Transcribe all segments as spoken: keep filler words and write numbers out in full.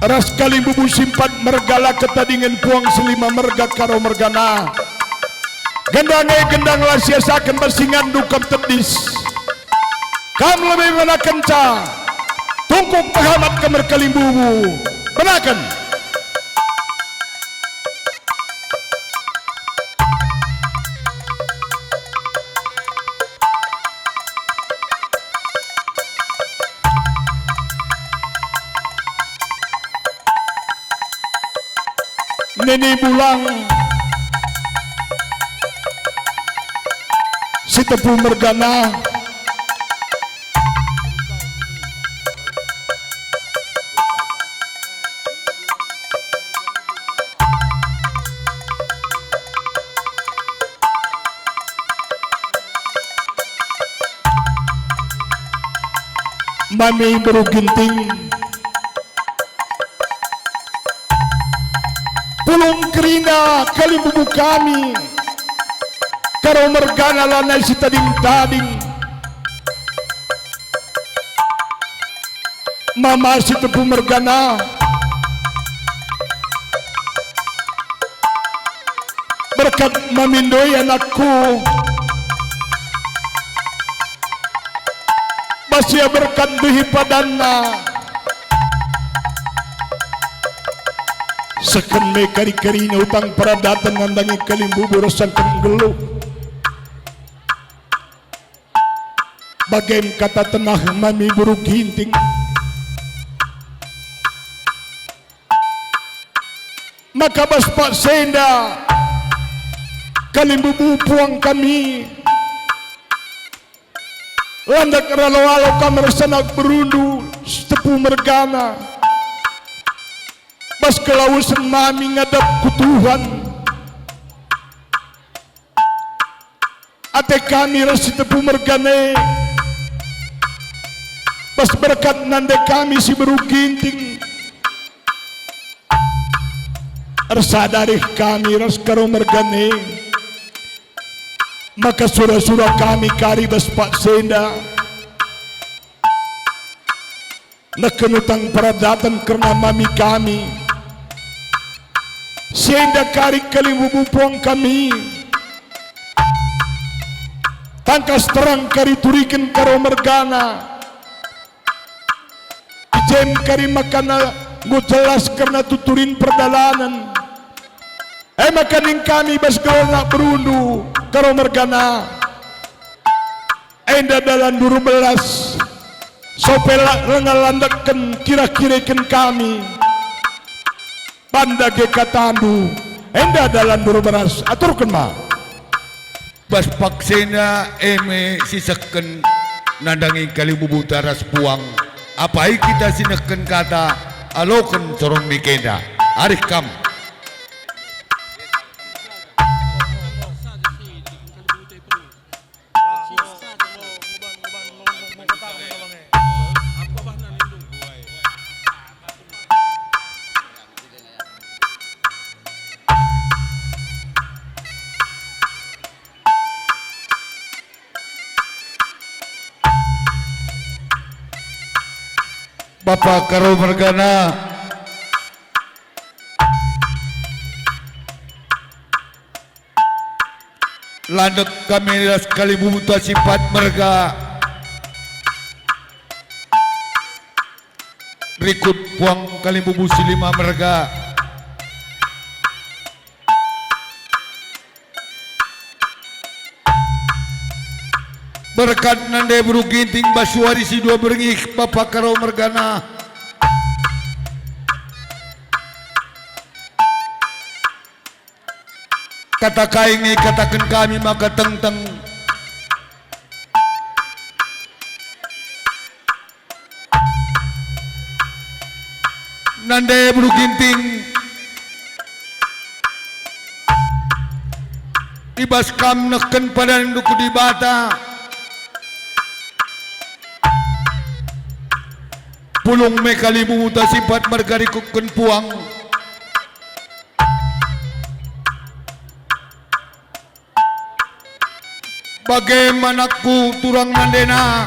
ras kalimbubu si empat merga la ketadingen puang si lima merga Karo mergana. Gendang e gendang la siasaken bas ingandu kam tedis. Kam lebe manakenca, tungkuk pehamat kam erkalimbubu. Benaken. Nini Bulang, Sitepu mergana. Mami beru Ginting, pulung kerina kalimbubu kami, Karo mergana lanai sitading-tading. Mama Sitepu mergana, berkat mami ndoi anakku, bas ia berkat nduhi padanna. Seken me kari-karina utang peradaten nandangi kalimbubu ras sangken nggeluh. Bagem kata tenah mami beru Ginting. Maka bas paksa enda kalimbubu puang kami, landak eralo-alo kam ras anak berundu Sitepu mergana. Bas kelawesen mami ngadap ku Tuhan. Ate kami ras Sitepu mergana e, bas berkat nande kami si beru Ginting, ersada reh kami ras Karo mergana e, maka sura-sura kami kari bas paksa enda. Neken utang peradaten kerna mami kami. Si enda kari kalimbubu puang kami. Tangkas terang kari turiken Karo mergana. I jem kari makana enggo jelas kerna tuturin perdalanen. E maka ning kami bas gelar anak berundu Karo mergana. Enda dalan dua belas. Sope la lenga landekken kira-kiraken kami. Banda ge katandu, enda dalan dua belas. Aturken ma. Bas paksena e me sisehken nandangi kalimbubuta ras puang. Apai kita sinehken kata aloken sorong mikenda. Arih kam. Bapa Karo mergana. Landek kami ras kalimbubuta si empat merga. Rikut puang kalimbubu si lima merga. Berkat nande beru Ginting bas wari si dua berngi Bapa Karo mergana. Kata kai nge kataken kami maka tengteng. Nande beru Ginting, i bas kam nehken padandu ku Dibata, pulung me kalimbubuta si empat merga rikutken puang. Bage me anakku turang nandena.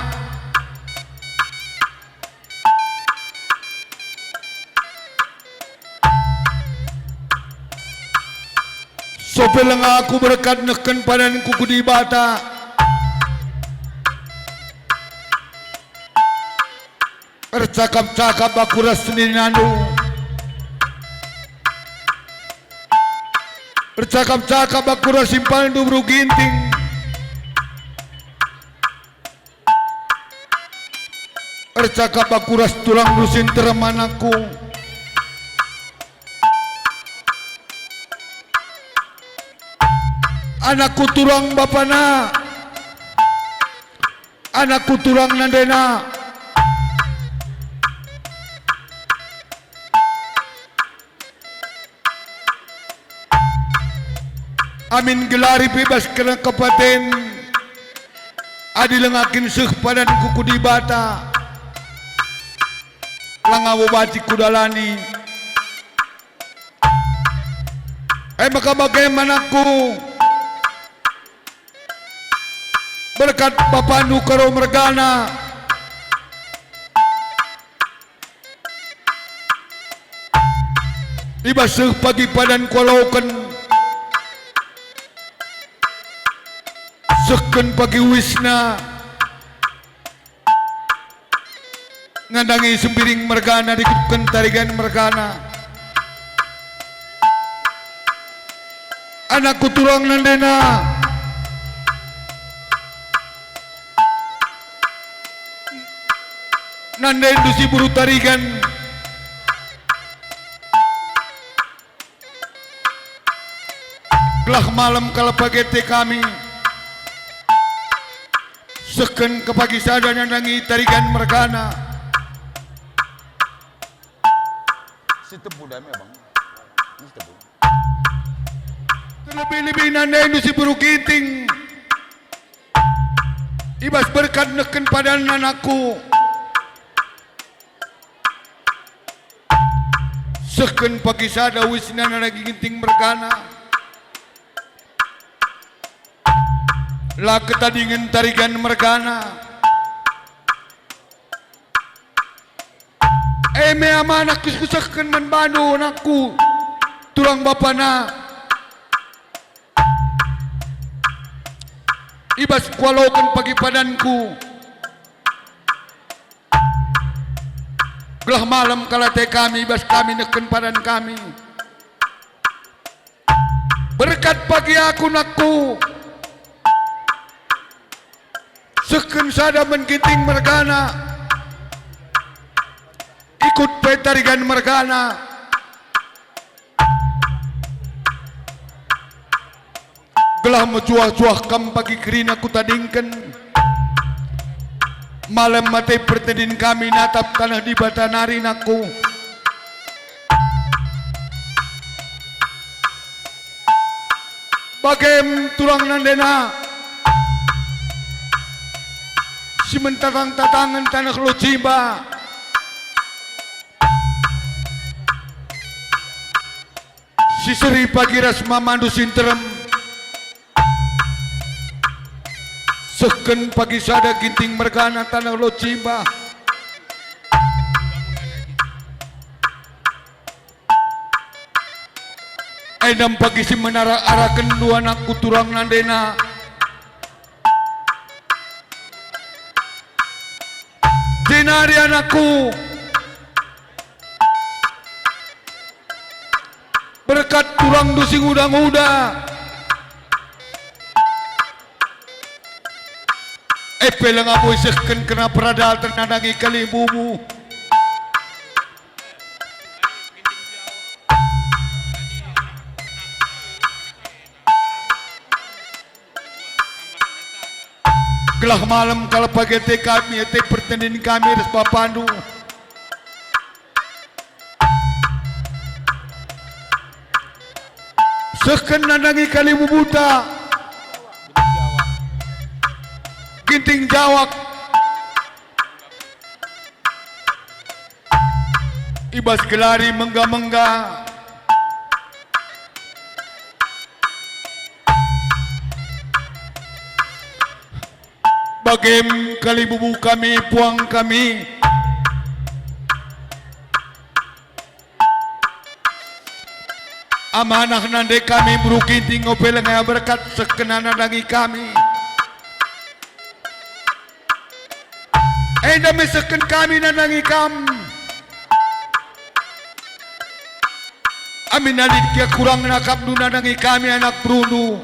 Sope langa aku berkat nehken padanku ku Dibata. Ercakap-cakap aku ras seninandu. Ercakap-cakap aku ras impalndu Beru Ginting. Ercakap aku ras turangndu si nterem anakku. Anakku turang bapana. Anakku turang nandena. Amin gelari pe bas kena kepaten, adi langa kin seh padanku ku Dibata, langa bo banci kudalani. E maka bage man aku, berkat bapandu Karo mergana. I bas seh pagi padan kualoken, sehken pagi uisna, nandangi Sembiring mergana, rikutken Tarigan mergana. Anakku turang nandena. Nandaindu si Beru Tarigan, gelah malem kal pagi ate kami, sehken ka pagi sada nandangi Tarigan mergana. Si tebu dame, Abang. Ini si tebu. Terlebih-lebih nandaindu si Beru Ginting. I bas berkat nehken padan anakku. Sehken pagi sada uisna nandangi Ginting mergana. La ketadingen Tarigan mergana. E me amanah kusehken man bandu anakku, turang bapana. I bas kualoken pagi padanku, gelah malem kal ate kami i bas kami nehken padan kami. Berkat pagi aku nakku, sehken sada man Ginting mergana, ikut pe Tarigan mergana. Gelah mejuah-juah kam pagi kerina kutadingken. Malem ate pertendin kami natap taneh Dibata nari nakku. Bagem turang nandena si mentatang-tatangen taneh Locimba. Si seri pagi ras mamandu si nterem. Sehken pagi sada Ginting mergana taneh Locimba. Endam pagi si menarak-araken dua anakku turang nandena. Jenari anakku, berkat turangndu si nguda-nguda, e pe langa boi sehken kena peradaten nandangi kalimbubu. Gelah malem kal pagi ate kami, ate pertendin kami ras bapandu. Sehken nandangi kalimbubuta, Ginting Jawak. I bas gelari mengga-mengga. Bagem kalimbubu kami, puang kami. Amanah nande kami beru Ginting, ope langa berkat sehken nandangi kami. Enda me sehken kami nandangi kam. Amin alit kia kurang nakapndu nandangi kami anak berundu.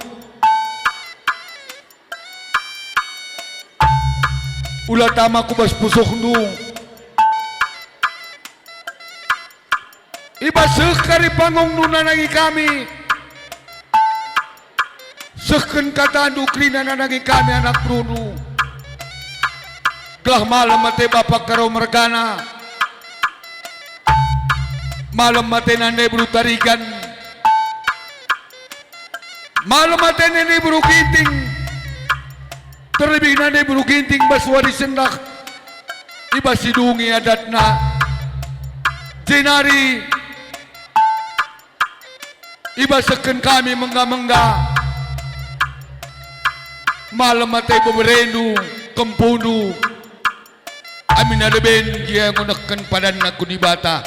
Ula tama ku bas pusuhndu. I bas seh kari pangungndu nandangi kami. Sehken katandu kerina nandangi kami anak berundu. Gelah malem ate Bapa Karo mergana. Malem ate nande beru Tarigan. Malem ate nande beru Ginting. Terlebih nande beru Ginting bas wari sendah. I bas si dungi adatna. Jenari i bas sehken kami mengga-mengga. Malem ate beberendu, kempundu. Amin leben gia enggo nehken padanna ku Dibata.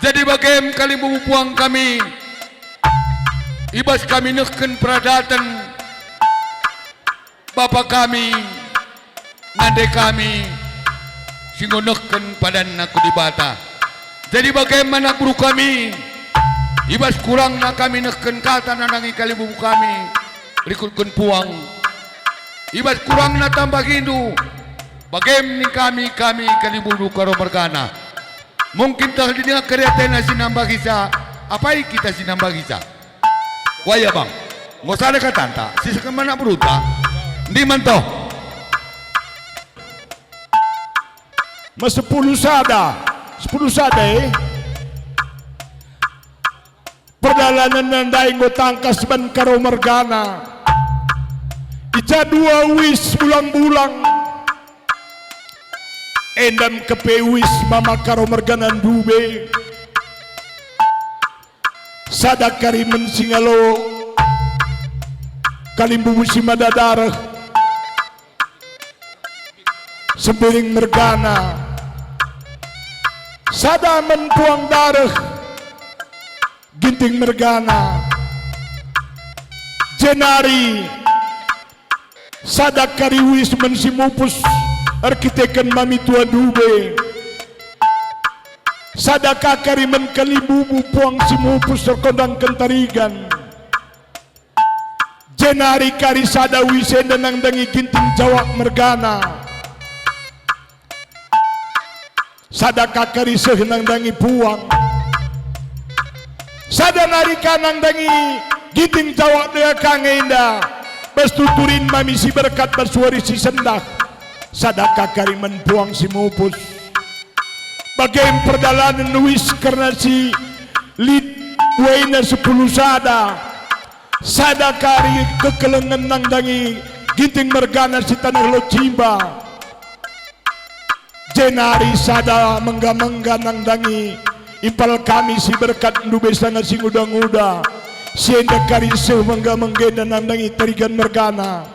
Jadi bagem kalimbubu puang kami, i bas kami nehken peradaten Bapa kami, nande kami, si enggo nehken padanna ku Dibata. Jadi bagem anak beru kami, i bas kurangna kami nehken kata nandangi kalimbubu kami, rikutken puang. I bas kurangna tambahindu, bagem ning kami, kami kalimbubu Karo mergana. Mungkin tah didinga keriatena si nambahisa, apai kita si nambahisa? Waya bang, enggo sada katanta, sisehken man anak berunta. Ndi man toh? Mesepuluh sada, sepuluh sada, eh. Perdalanenna ndai enggo tangkas ban Karo mergana. I ja dua uis bulang-bulang. Enda me kepe uis mama Karo mergana ndube. Sada kari men si ngalo kalimbubu si mada dareh. Sembiring mergana. Sada men puang dareh. Ginting mergana. Jenari sada kari uis men si mupus erkiteken mami tua ndube. Sada ka kari men kalimbubu puang si mupus erkondangken Tarigan. Jenari kari sada uis enda nandangi Ginting Jawak mergana. Sada ka kari seh nandangi puang. Sada nari ka nandangi Ginting Jawak dea ka nge enda. Bas tuturin mami si berkat bas wari si sendah. Sada ka kari men puang si mupus. Bagem perdalanen uis kerna si lit buena sepuluh sada. Sada kari kekelengen nandangi Ginting mergana si taneh Locimba. Jenari sada mengga-mengga nandangi impal kami si berkat ndube sanga si nguda-nguda. Si enda kari seh mengga-mengga enda nandangi Tarigan mergana.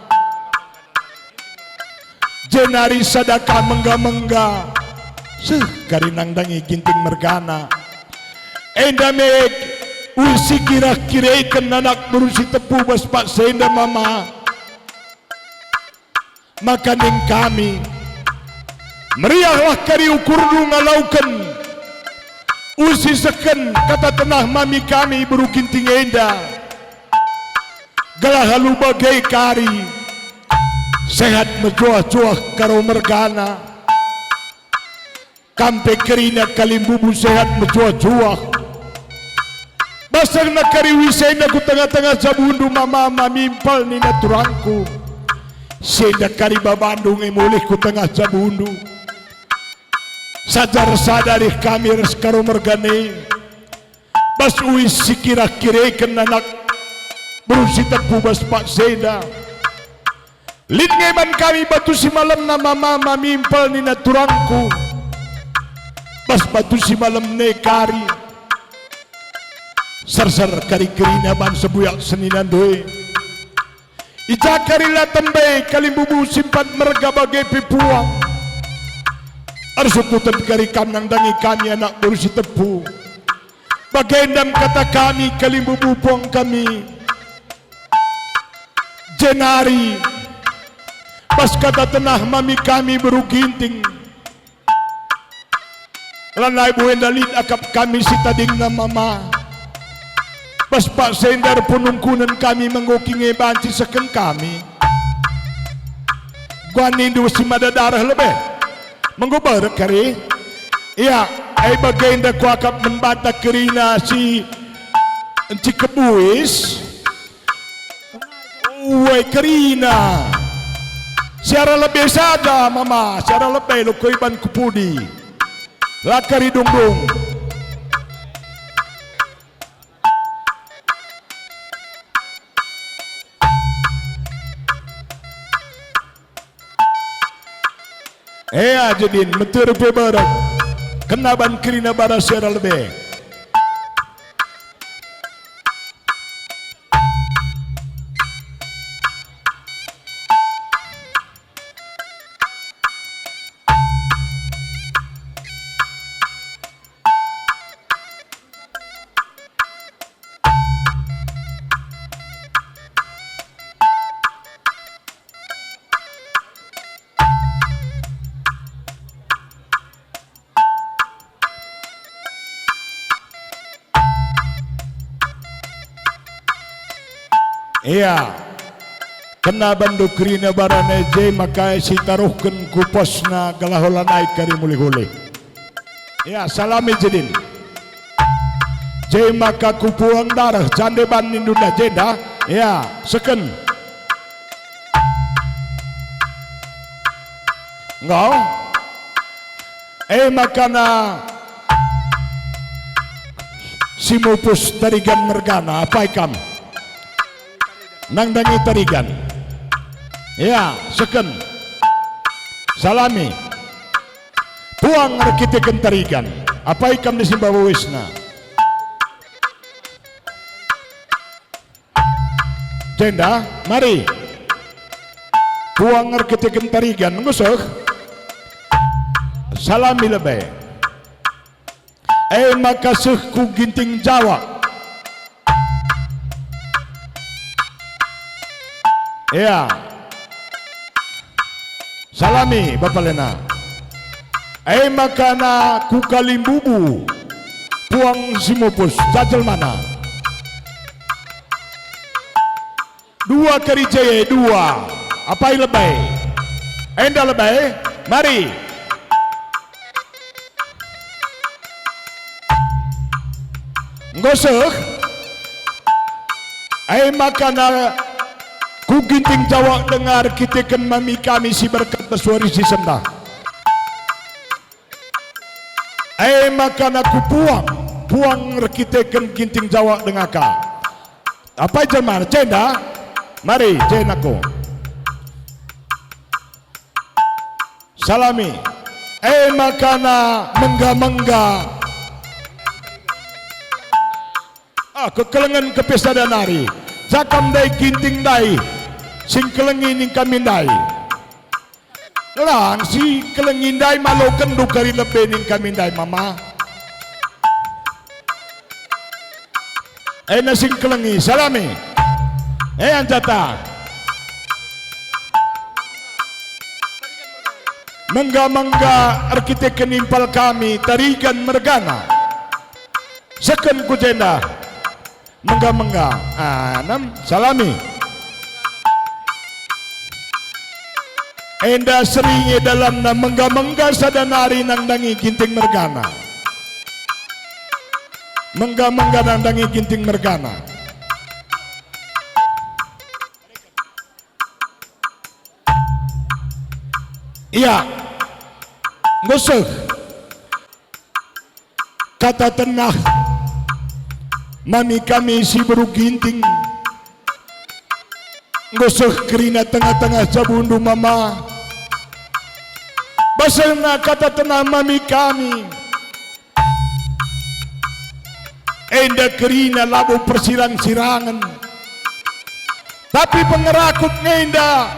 Jenari sada ka mengga-mengga, seh kari nandangi Ginting mergana. Enda me uis si kirah-kireken anak beru si tepu bas paksa enda mama. Maka ning kami, meriahlah kari ukurndu ngalauken uis si sehken kata tenah mami kami beru Ginting enda. Gelah alu bage kari, sehat mejuah-juah Karo mergana. Kam pe kerina kalimbubu sehat mejuah-juah. Basangna kari uis enda ku tengah-tengah jabundu mama mami impal nina turangku. Si enda kari babandu nge mulih ku tengah jabundu. Sajar sada reh kami ras Karo mergana e. Bas uis si kirah-kireken anak beru si tepu bas paksa enda. Lit nge man kami batu si malemna mama mami impal nina turangku. Bas batu si malemna e kari. Serser kari kerina ban sebuyak senina ndai. I ja kari la tembe kalimbubu si mpat merga bage pe puang. Ersukuten kari kam nandangi kami anak beru si tepu. Bagenda me kata kami kalimbubu puang kami, jenari bas kata tenah mami kami beru Ginting. Lanai buenda lit akap kami si tadingna mama. Bas paksa enda erpunungkunen kami menggo kin nge banci sehken kami. Guanindu si mada dareh lebe. Menggo berek kari. Ia, ai bagenda kuakap man banta kerina si encik kebuis. Uwe kerina. Siara lebe sada, mama, siara lebe lo koi ban kupudi. La kari dungdung. Ea jedin, meter pe berek. Kena ban kerina bara siara lebe. Ia, kena bandu kerina barana je maka sitaruhken ku posna gelah ola nai kari mulih-ulih. Ia, salami jedin. Je maka kupuang dareh jande ban nindu nda jenda. Ia, seken. Enggo. E makana si mupus tarigan mergana, apai kam? Nandangi tarigan. Ya, seken. Salami. Puang erkiteken tarigan. Apai kam di simba wawisna? Jenda, mari. Puang erkiteken tarigan, enggo seh. Salami lebe. E maka seh ku Ginting Jawak. Ya. Salami, Bapa Lena. E makana ku kalimbubu, puang si mupus, jajel mana. Dua kari je, dua. Apai lebe? Enda lebe? Mari. Enggo seh? Ai makana ku Ginting Jawak denga erkiteken mami kami si berkat bas wari si sendah. Ai makana ku puang, puang erkiteken Ginting Jawak denga ka. Apai jelmana? Jenda? Mari, jenda ku. Salami. E makana mengga-mengga. Ah, kekelengen kepe sada nari. Jakam ndai Ginting ndai. Sing kelengi ning kami ndai. Lang si kelengi ndai malokenndu kari lebe ning kami ndai, mama. Ena sing kelengi, salami. E anjata. Mengga-mengga erkiteken impal kami tarigan mergana. Seken ku jenda. Mengga-mengga. Anem, salami. Enda seri nge dalanna mengga-mengga sada nari nandangi Ginting mergana. Mengga-mengga nandangi Ginting mergana. Ia. Enggo seh. Kata tenah mami kami si beru Ginting. Enggo seh kerina tengah-tengah jabundu, mama. Basena kata tenah mami kami. Enda kerina labo persirang-sirangen. Tapi pengerakut nge enda,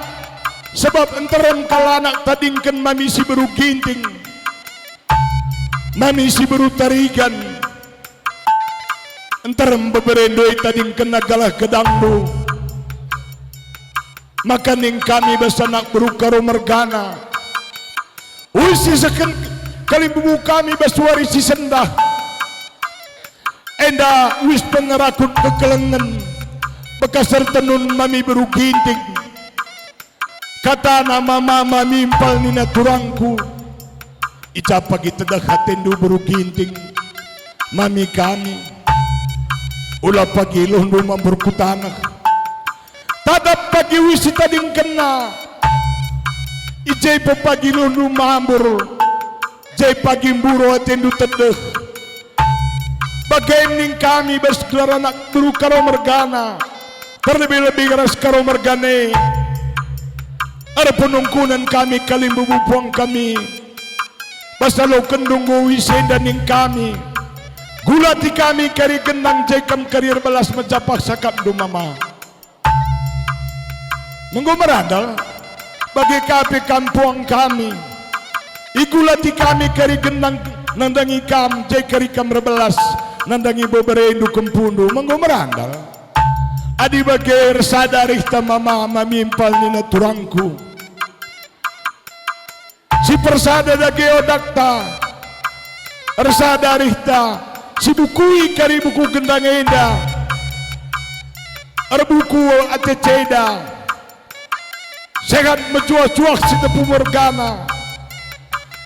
sebab nterem kal anak tadingken mami si beru Ginting, mami si beru Tarigan. Terem bebere ndoi tadingkenna galah gedangndu. Maka ning kami bas anak beru Karo mergana, uis isehken kalimbubu kami bas wari si sendah. Enda uis pengerakut kekelengen bekas ertenun mami beru Ginting. Katana mama mami impal nina turangku, "I ja pagi tedeh atendu beru Ginting, mami kami. Ula pagi iluhndu mambur ku taneh. Tatap pagi uis itadingkenna. I je pe pagi iluhndu mambur, je pagi mburo atendu tedeh." Bage ning kami bas gelar anak beru Karo mergana, terlebih-lebih ras Karo mergana e. Erpenungkunen kami kalimbubu puang kami, bas aloken ndunggu uis enda ning kami. Gulati kami kari gendang je kam kari erbelas mejapah sakapndu mama. Menggo merandal, bage ka pe kam puang kami. Igulati kami kari gendang nandangi kam, je kari kam erbelas nandangi beberendu kempundu. Menggo merandal. Adi bage ersada arihta mama mami impal nina turangku. Si persada dage odakta, ersada arihta, sibukui kari buku gendang enda. Erbuku ate ceda, sehat mejuah-juah si tepu mergana.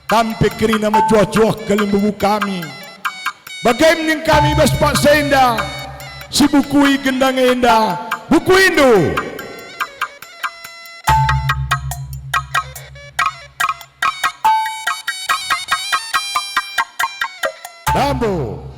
Kam pe kerina mejuah-juah kalimbubu kami. Bage ning kami bas paksa enda, sibukui gendang enda, bukuindu. Bambu.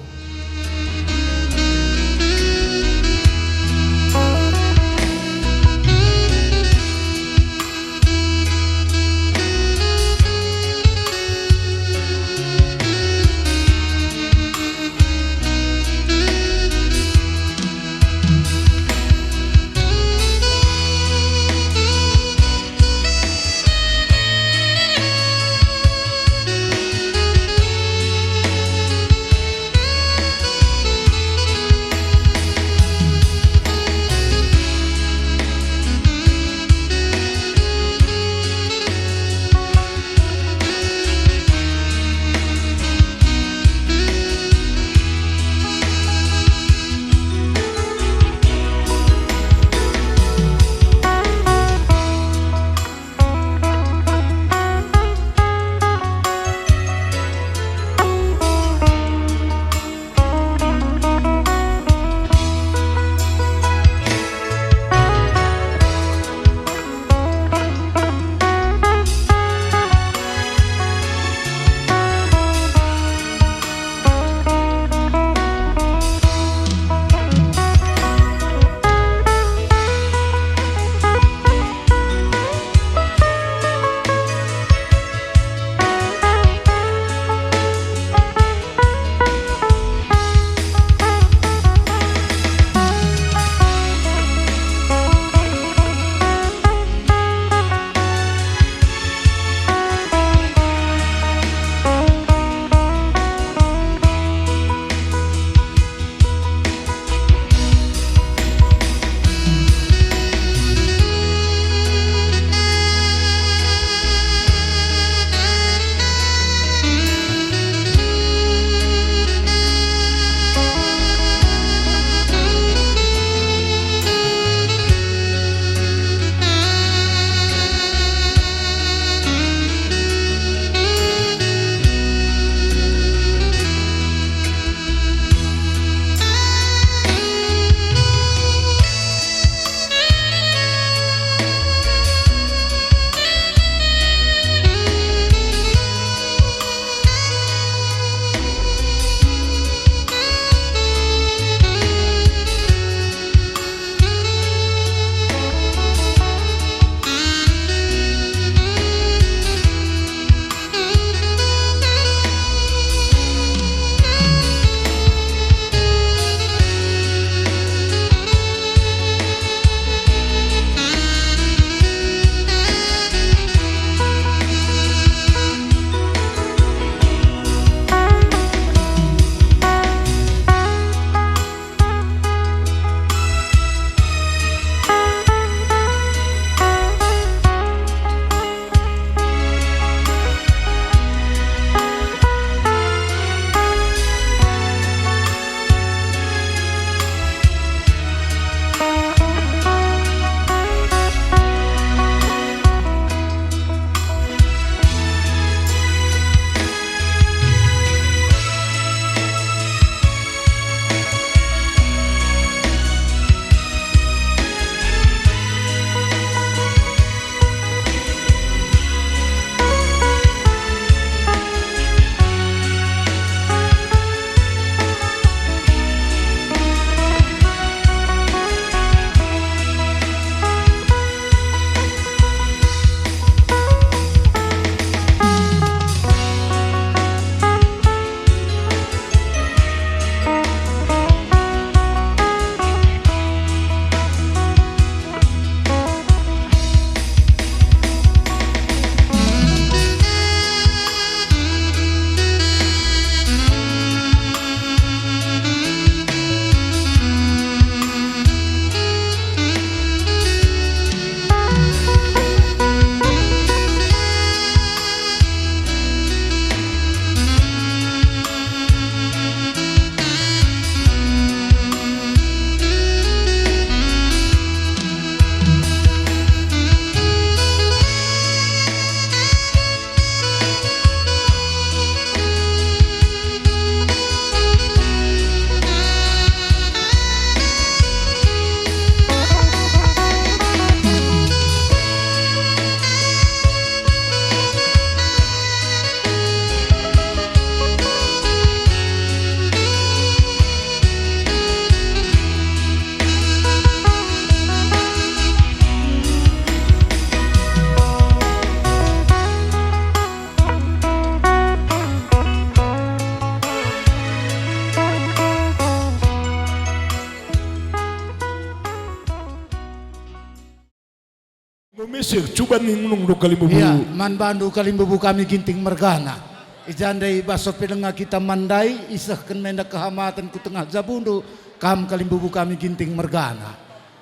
Seh, cuba ningungndu kalimbubu. Ia, man bandu kalimbubu kami Ginting mergana. I ja ndai bas ope denga kita man ndai, isehken menda kehamaten ku tengah jabundu, kam kalimbubu kami Ginting mergana.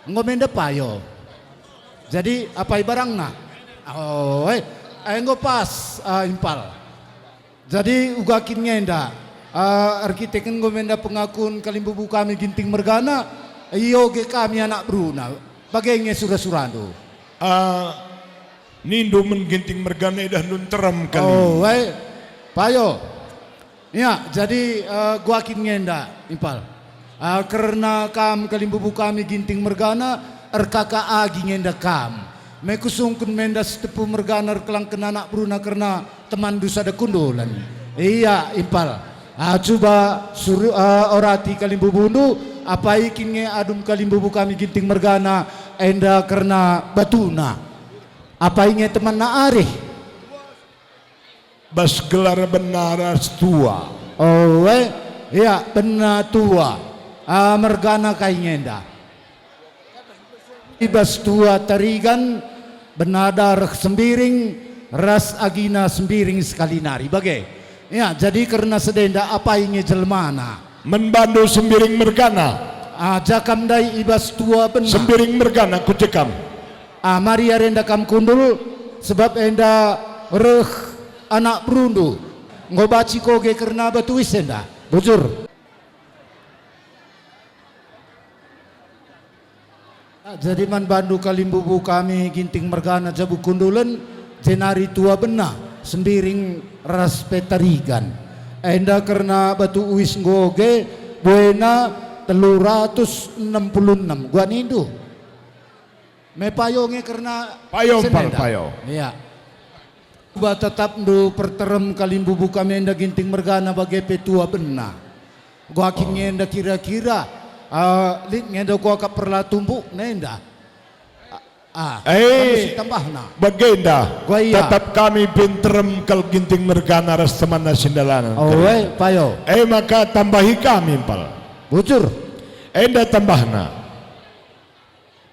Enggo menda payo. Jadi, apai barangna? Oh, eh, eh, enggo pas, ah, impal. Jadi, uga kin ngenda, ah, erkiteken enggo menda pengakun kalimbubu kami Ginting mergana, ioge kami anak beruna. Bage nge sura-surandu. Ah, nindu men Ginting mergana idahndu nterem kali. Oh, eh, payo. Ya, jadi, eh, uga kin ngenda, impal. Eh, kerna kam kalimbubu kami Ginting mergana, erkaka agi ngenda kam. Me kusungkun menda Sitepu mergana erkelangken anak beruna kerna temanndu sada kundulen. Ia, impal. Ah, cuba suru-, eh, orati kalimbubundu, apai kin nge adum kalimbubu kami Ginting mergana, enda kerna batuna. Apai nge temanna arih? Bas gelar bena ras tua. Oh, eh, ia, bena tua. Ah, mergana kai ngenda. I bas tua Tarigan, bena dareh Sembiring, ras agina Sembiring sekali nari. Bage. Ya, jadi kerna sedenda apai nge jelmana. Men bandu Sembiring mergana. Ah, ja kam ndai i bas tua bena. Sembiring mergana ku je kam. Ah, mari arenda kam kundul, sebab enda reh anak berundu. Enggo banci koge kerna batu uis enda. Bujur. Ah, jadi man bandu kalimbubu kami Ginting mergana jabu kundulen, jenari tua bena, Sembiring ras pe Tarigan. Enda kerna batu uis nggoge, buena telu ratus enem puluh enem. Uga nindu. Me payo nge kerna. Payo, senenda. Pal, payo. Iya. Uga tetapndu perterem kalimbubu kami enda Ginting mergana bage pe tua bena. Uga kin nge enda kira-kira, ah, lit nge enda uga kap perla tumbuk nenda. Ah, ah, eh, kami si tambahna. Bagenda, uga ia. Tetap kami pe nterem kal Ginting mergana ras temanna sindalanen. Oh, eh, payo. Eh, maka tambahi kami, Pal. Bujur. Enda tambahna.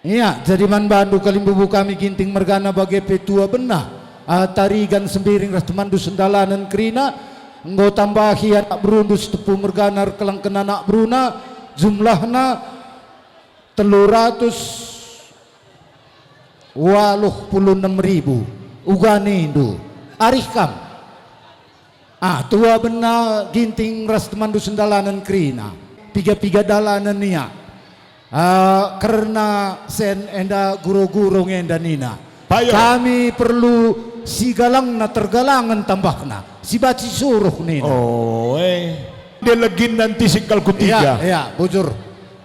Ia, jadi man bandu kalimbubu kami Ginting mergana bage pe tua bena, ah, Tarigan Sembiring ras temanndu sendalanen kerina, enggo tambahi anak berundu Sitepu mergana erkelengken anak beruna, jumlahna telu ratus waluh puluh enem ribu. Uga nindu, arih kam. Ah, tua bena Ginting ras temanndu sendalanen kerina. Piga-piga dalanen ia. Ah, kerna sen enda guro-guro nge enda nina. Payo. Kami perlu si galangna tergalangen tambahna. Si banci suruh nina. Oh, eh. Dia legin nanti si kal kutiga. Iya, iya, bujur.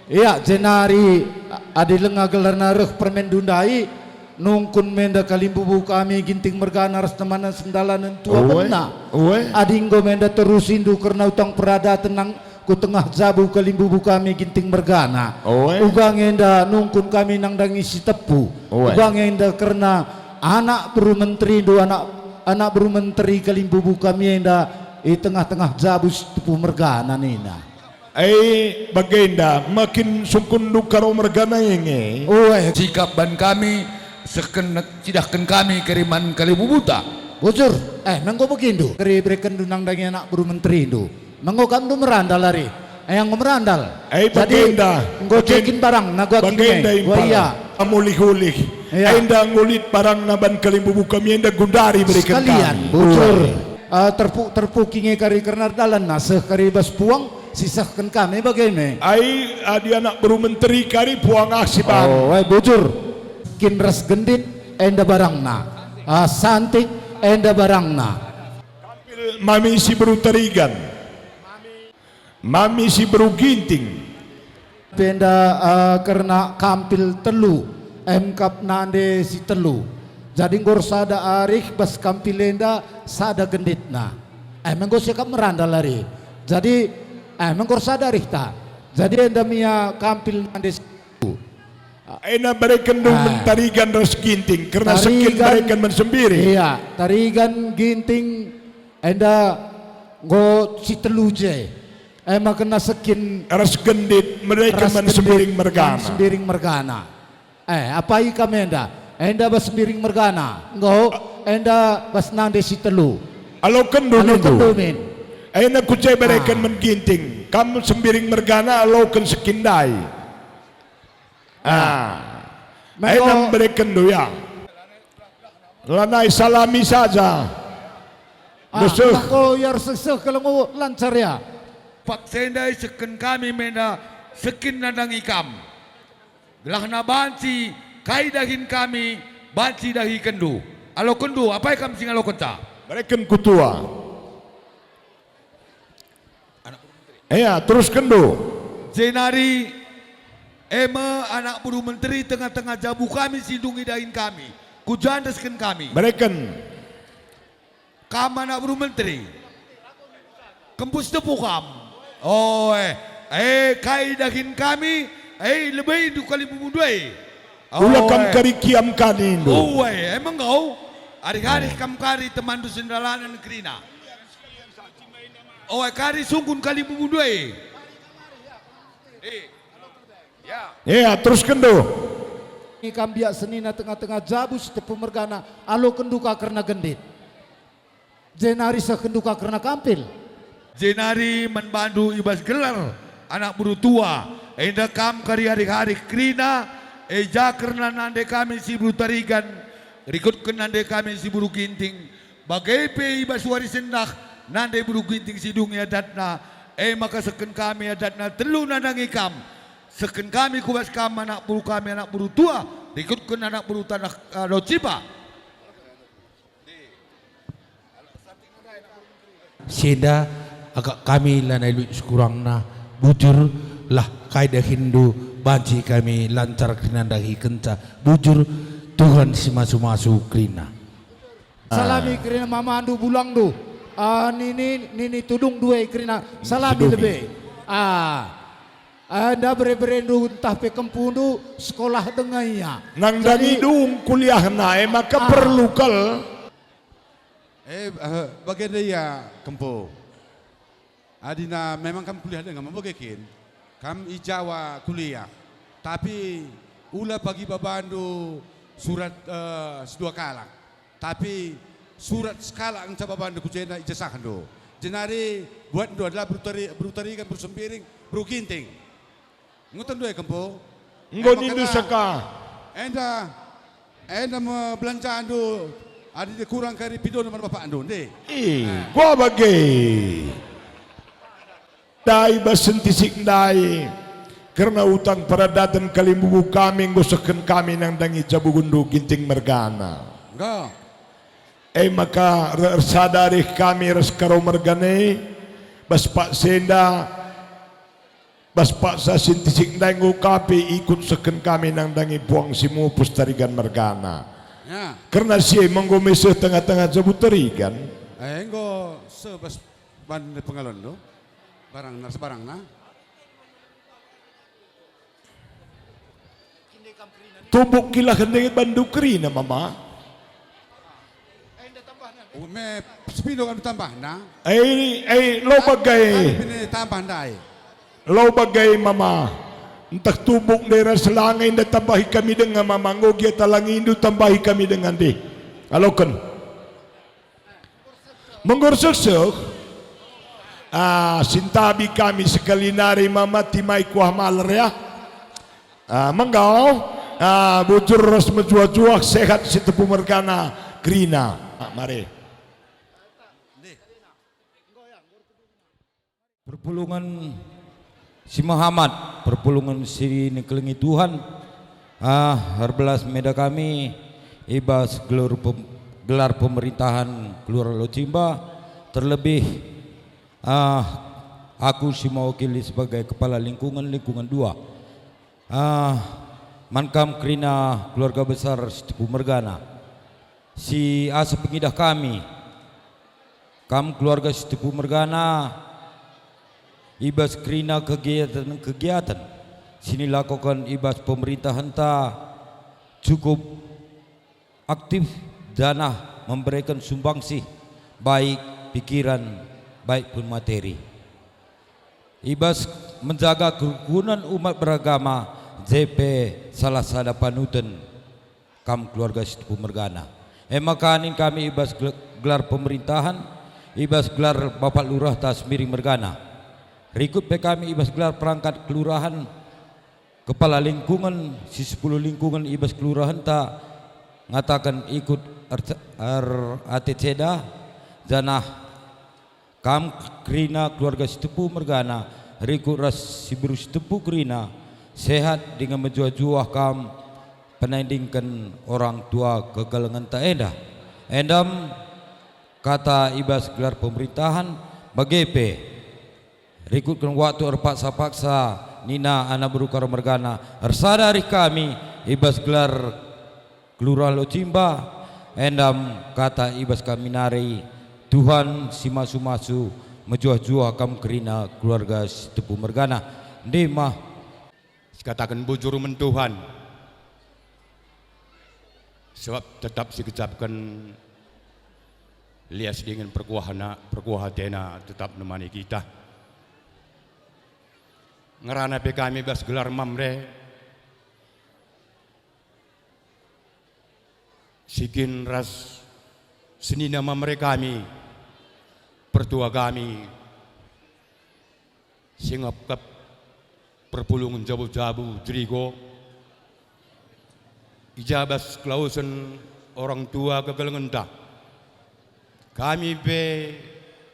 Iya, jenari adi lenga gelarna reh permenndu ndai, nungkun menda kalimbubu kami Ginting mergana ras temanna sendalanen tua bena. Ue. Adi enggo menda terusindu kerna utang peradaten nang ku tengah jabu kalimbubu kami Ginting mergana. Ue. Uga nge enda nungkun kami nandangi Sitepu. Ue. Uga nge enda kerna anak beru menterindu, anak, anak beru menteri kalimbubu kami enda i tengah-tengah jabu Sitepu mergana nina. Eh, bagenda, ma kin sungkunndu Karo mergana e nge? Ue. Sikap ban kami, sehken cidahken kami kari man kalimbubuta. Bujur, eh, ma enggo begindu. Kari berekenndu nandangi anak beru menterindu. Ma enggo kamndu merandal ari. Eh, enggo merandal. Eh, jadi, bagenda, enggo bagen-, jekin barangna gua bagenda kine, gua impal. Ia. Mulih-ulih. Iya. Enda ngulit barangna ban kalimbubu kami enda gundari bereken kami. Sekalian, bujur. Ue. Ah, terpuk-terpuki nge kari kerna dalanna, seh kari bas puang, sisehken kami bage me. Ai, adi anak beru menteri kari puang ah si ban. Oh, eh, bujur. Kin ras gendit, enda barangna. Ah, santik, enda barangna. Kampil mami si beru Tarigan. Mami si beru Ginting. Pe enda, eh, kerna kampil telu, emkap nande si telu. Jadi enggo ersada arih bas kampil enda sada genditna. Eh, ma enggo siakap merandal ari. Jadi, eh, ma enggo ersada arihta. Jadi enda me ia kampil nande si telu. Ena berekenndu, ah, men Tarigan ras Ginting, kerna sekin Tarigan, bereken men Sembiring. Iya, Tarigan, Ginting, enda enggo si telu je. Eh, ma kerna sekin ras gendit mereken ras man gendit Sembiring mergana. Man Sembiring mergana. Eh, apai kam enda? Enda bas Sembiring mergana, enggo, enda bas nande si telu. Alokenndu, alokenndu nindu, min. Enda ku je bereken, ah, men Ginting. Kam Sembiring mergana aloken sekin ndai. Ah. Mengko enda berekenndu, ya. Lanai salami saja. Ah, beseh. Mengko ia erseh-seh kelengu lancar, ya. Paksa ndai sehken kami menda sekin nandangi kam. Gelahna banci kai dahin kami, banci dahikenndu. Alokenndu, apai kam si ngalokenca? Bereken ku tua. Ea, teruskenndu. Jenari e me anak beru menteri tengah-tengah jabu kami si ndungi dahin kami. Ku ja endesken kami. Bereken. Kam anak beru menteri. Kempu si tepu kam. Oe, e kai dahin kami, e lebe indu kalimbubundu e. Ula kam, oe, kari kiam ka nindu. Oe, emang kau? Arih-arih kam kari temanndu sendalanen kerina. Oe, kari sungkun kalimbubundu e. Eh. Ya. Ya, teruskenndu. Kam biak senina tengah-tengah jabu si tepu mergana, alokenndu ka kerna gendit. Jenari sehkenndu ka kerna kampil. Jenari man bandu i bas gelar anak beru tua, enda kam kari arih-arih kerina, e ja kerna nande kami si beru Tarigan, rikutken nande kami si beru Ginting, bage pe i bas wari sendah nande beru Ginting si dungi adatna, e maka sehken kami adatna telu nandangi kam. Sehken kami ku bas kam anak beru kami anak beru tua, rikutken anak beru taneh, eh, Locimba. Si enda agak kami lanai lit sekurangna, bujur lah kai dahinndu banci kami lancar kerina ndahikenca, bujur Tuhan si masu-masu kerina. Salami kerina mamandu bulangndu. Ah, nini, nini tudungndu e kerina. Salami lebe. Ah. Enda bere-berendu ntah pe kempundu sekolah denga ia. Nang jadi, dang dung kuliahna, e maka, ah, perlu kal. Eh, eh, bagenda ia, Kempu. Adina memang kam kuliah denga, bage kin? Kam i Jawa kuliah. Tapi ula pagi babandu surat, eh, si dua kalak. Tapi surat sekalak ngenca babandu ku jenda ijasahndu. Jenari buatndu adalah beru Tari-, beru Tarigan, beru Sembiring, beru Ginting. Ngutendu e, Kempu? Enggo nindu seka. Enda, enda me belanjandu, adi kurang kari pidondu man bapakndu, ndai. Ih, eh, gua bage. Ndai bas sentisik ndai, kerna utang peradaten kalimbubu kami enggo sehken kami nandangi jabugunndu Ginting mergana. Enggo. E maka er-, ersada arih kami ras Karo mergana e, bas paksa enda, bas paksa sentisik ndai enggo ka pe ikut sehken kami nandangi puang si mupus Tarigan mergana. Ya. Kerna si e me enggo me seh tengah-tengah jabu Tarigan. Eh, enggo seh bas ban pengalonndu. Barangna, sebarangna. Tumbuk kilah ndai bandu kerina, Mama. Me, sepindo kan tambahna. Ei, ei, lo bage. Kami pe tambah ndai. Lo bage, Mama. Ntah tumbuk ndai ras lange enda tambahi kami denga, Mama. Enggo gia talangindu tambahi kami denga ndai. Aloken. Menggo ersehseh, ah, sintabi kami sekali nari Mama, timai kuah maler ya. Ah, menggau, ah, bujur ras mejuah-juah, sehat si tepu mergana kerina. Ah, mari. Perpulungen si mehamat, perpulungen si nikelengi Tuhan, ah, erbelas meda kami i bas gelar pem-, gelar pemerintahan Kelurahan Locimba, terlebih, ah, aku si mewakili sebagai kepala lingkungan, lingkungan dua. Ah, man kam kerina keluarga besar Sitepu mergana, si asa pengidah kami, kam keluarga Sitepu mergana, i bas kerina kegiatan-kegiatan si nilakoken i bas pemerintahenta cukup aktif janah membereken sumbangsih, baik pikiran, baik pun materi. I bas menjaga kerukunen umat beragama, je pe salah sada panuten kam keluarga Sitepu mergana. E maka nin kami i bas gel-, gelar pemerintahan, i bas gelar Bapak Lurah ta Sembiring mergana. Rikut pe kami i bas gelar perangkat kelurahan, kepala lingkungan, si sepuluh lingkungan i bas kelurahenta ngataken ikut er-, er-, ate ceda, janah kam kerina keluarga Sitepu mergana, rikut ras si beru Sitepu kerina, sehat dingen mejuah-juah kam penandingken orang tua kekelengenta enda. Endam kata i bas gelar pemerintahan, bage pe rikutken waktu erpaksa-paksa nina anak beru Karo mergana, ersada arih kami i bas gelar Kelurahan Locimba, endam kata i bas kami nari, Tuhan si masu-masu, mejuah-juah kam kerina keluarga Sitepu mergana. Ndemah. Sikataken bujur man Tuhan, sebab tetap sikecapken lias dingen perkuahna, perkuah atena tetap nemani kita. Ngerana pe kami bas gelar Mamre, si kin ras senina Mamre kami, pertua kami, si ngepkep perpulungen jabu-jabu Jeriko, i ja bas kelawesen orang tua kekelengenta. Kami pe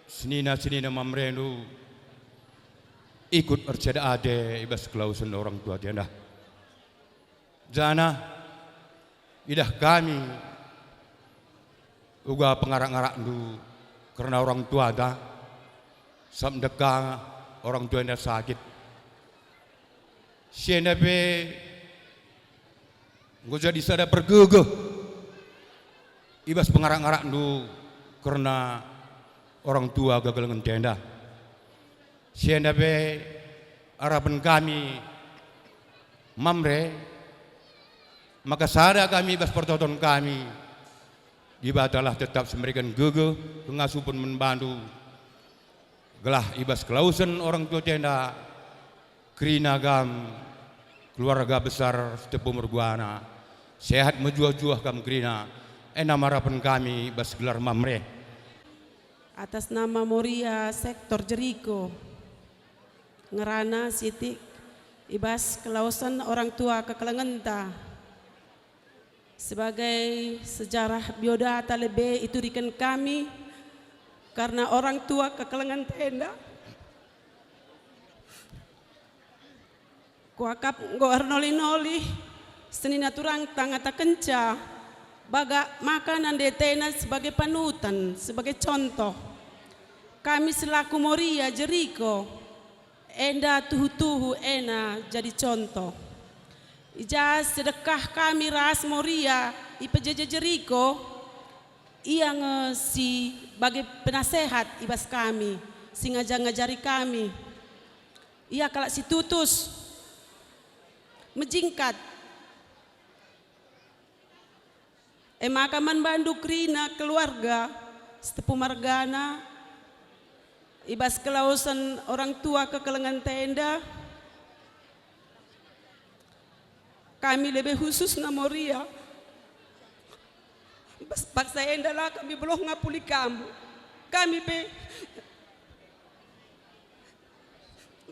senina-senina Mamrendu ikut erceda ate i bas kelawesen orang tua enda. Janah idah kami uga pengarak-ngarakndu kerna orang tuata, sabap ndeka orang tua enda sakit. Si enda pe enggo jadi sada pergegeh i bas pengarak-ngarakndu kerna orang tua kekelengenta enda. Si enda pe arapen kami, Mamre, maka sada kami bas pertoton kami. Dibatalah tetap si mereken gegeh pengasupen man bandu, gelah i bas kelawesen orang tua enda kerina kam keluarga besar Sitepu mergana, sehat mejuah-juah kam kerina, enda me arapen kami bas gelar Mamre. Atas nama Moria Sektor Jeriko, ngerana sitik i bas kelawesen orang tua kekelengenta. Sebagai sejarah biodata lebe ituriken kami kerna orang tua kekelengenta enda. Kuakap enggo ernoli-noli senina turangta ngatakenca, baga maka nande atena sebagai panutan, sebagai contoh. Kami selaku Moria Jeriko, enda tuhu-tuhu ena jadi contoh. I ja sedekah kami ras Moria i P J J Jeriko, ia nge si bage penasehat i bas kami, si ngajar-ngajari kami. Ia kalak si tutus, mejingkat. E maka man bandu kerina keluarga Sitepu mergana, i bas kelawesen orang tua kekelengenta enda, kami lebe khususna Moria, bas paksa enda la kami beluh ngapuli kam. Kami pe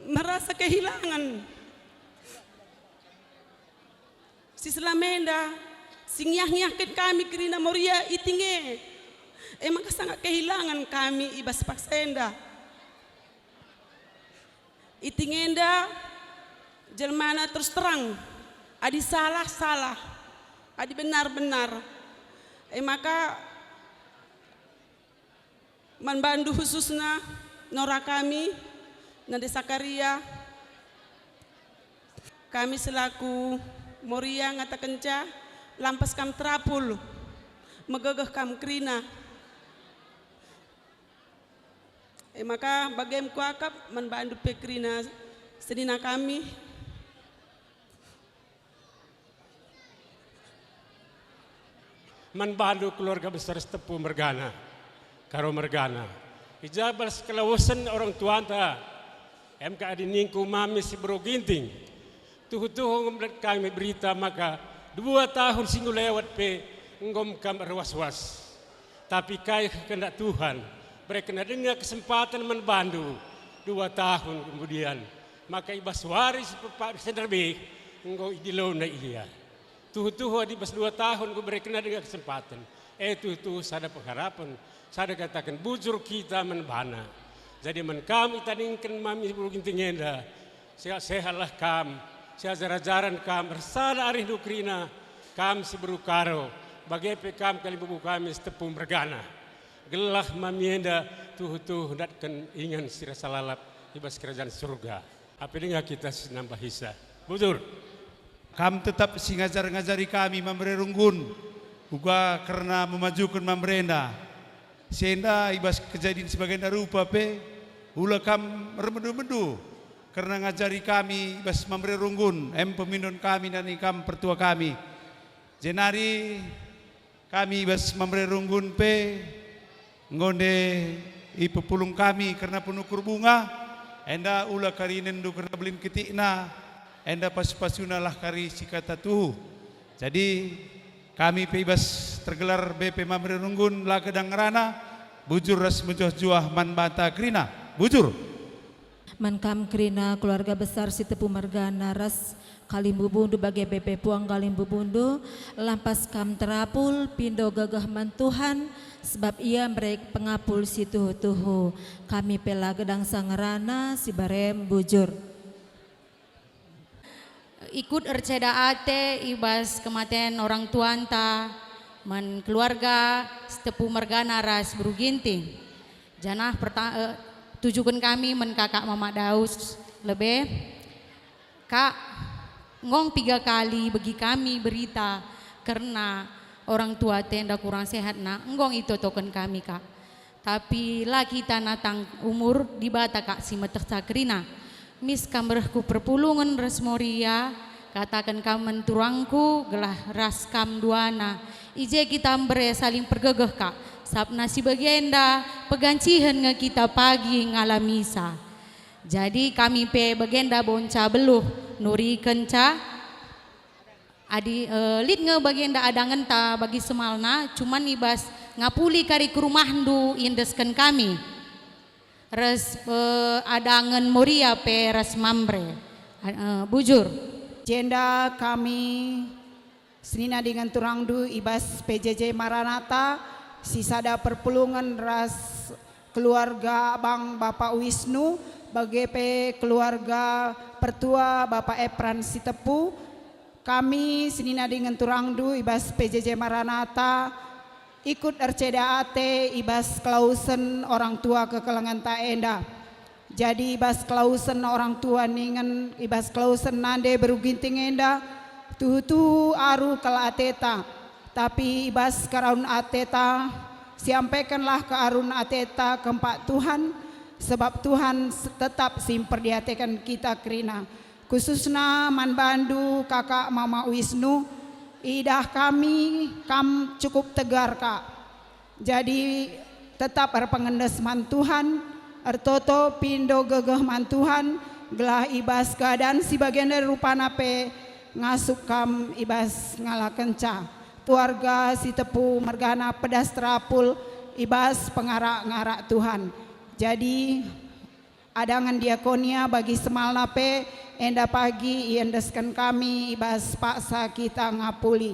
merasa kehilangan. Si selama enda, si ngiah-ngiahken kami kerina Moria iting e. E maka sangat kehilangan kami i bas paksa enda. Iting enda jelmana terus terang, adi salah, salah, adi benar, benar. E maka man bandu khususna nora kami, nande Sakaria, kami selaku Moria ngatakenca, lampas kam terapul, megegeh kam kerina. E maka bagem kuakap man bandu pe kerina senina kami. Man bandu keluarga besar Sitepu mergana, Karo mergana, i ja bas kelawesen orang tuanta, em ka adi ningku mami si beru Ginting. Tuhu-tuhu enggo melihat kami berita maka Dua tahun si enggo lewat pe enggo me kam erwas-was. Tapi kai kehendak Tuhan, berekenNa denga kesempaten man bandu. Dua tahun kemudian, maka i bas wari si pepak si nderbih enggo idiloNa ia. Tuhu-tuhu adi bas dua tahun enggo berekenNa denga kesempaten, e tuhu-tuhu sada pengharapen, sada kataken bujur kita man baNa. Jadi man kam itadingken mami beru Ginting enda, sehat-sehatlah kam, siajar-ajaren kam, ersada arihndu kerina, kam si beru Karo, bage pe kam kalimbubu kami Sitepu mergana. Gelah mami enda tuhu-tuhu ndatken ingan si rasa lalap i bas Kerajaan Surga. Api denga kita si nambahisa. Bujur. Kam tetap si ngajar-ngajari kami Mamre Runggun, uga kerna memajuken Mamre enda. Si enda i bas kejadin si bagenda rupa pe, ula kam ermendu-mendu kerna ngajari kami i bas Mamre Runggun, em pemindon kami nani kam pertua kami. Jenari kami i bas Mamre Runggun pe enggo nde ipepulung kami kerna penukur bunga, enda ula kari inenndu kerna belin ketikna, enda pasu-pasunalah kari si kata tuhu. Jadi, kami pe i bas tergelar B P Mamre Runggun la gedang ngerana, bujur ras mejuah-juah man banta kerina. Bujur. Man kam kerina keluarga besar Sitepu mergana ras kalimbubundu bage pe puang kalimbubundu, lampas kam terapul, pindo gegeh man Tuhan, sebab Ia mbere pengapul si tuhu-tuhu. Kami pe la gedang sa ngerana, si barem bujur. Ikut erceda ate i bas kematen orang tuanta, man keluarga Sitepu mergana ras beru Ginting. Janah perta-, eh, tujuken kami man Kakak Mamak Daus lebe. Kak, nggong piga kali begi kami berita kerna orang tua ate enda kurang sehatna, nggong itotoken kami, Kak. Tapi la kita natang umur, Dibata kap si metehsa kerina. Mis kam reh ku perpulungen ras Moria, kataken kam man turangku, gelah ras kam duana. I je kita mbere saling pergegeh kap, sabapna si bagenda pegancihen nge kita pagi ngalamisa. Jadi kami pe bagenda bonca beluh nurikenca. Adi, eh, lit nge bagenda adangenta bagi semalna, cuman i bas ngapuli kari ku rumahndu iendesken kami. Ras, eh, adangen Moria pe ras Mamre. A-, eh, bujur. Jenda kami senina dingen turangndu i bas P J J Maranatha, si sada perpulungen ras keluarga abang Bapak Wisnu, bage pe keluarga pertua Bapak Epran Sitepu, kami senina dingen turangndu i bas P J J Maranatha ikut erceda ate i bas kelawesen orang tua kekelengenta enda. Jadi i bas kelawesen orang tua ningen i bas kelawesen nande beru Ginting enda, tuhu-tuhu aru kal ateta. Tapi i bas kearun ateta, siampekenlah kearun ateta kempak Tuhan, sebab Tuhan s-, tetap si mperdiateken kita kerina. Khususna man bandu, Kakak Mama Wisnu, idah kami kam cukup tegar, Kak. Jadi, tetap erpengendes man Tuhan, ertoto pindo gegeh man Tuhan, gelah i bas keadan si bagenda rupana pe ngasup kam i bas ngalakenca. Keluarga Sitepu mergana pedas terapul i bas pengarak-ngarak Tuhan. Jadi, adangen diakonia bagi semalna pe, enda pagi iendesken kami i bas paksa kita ngapuli.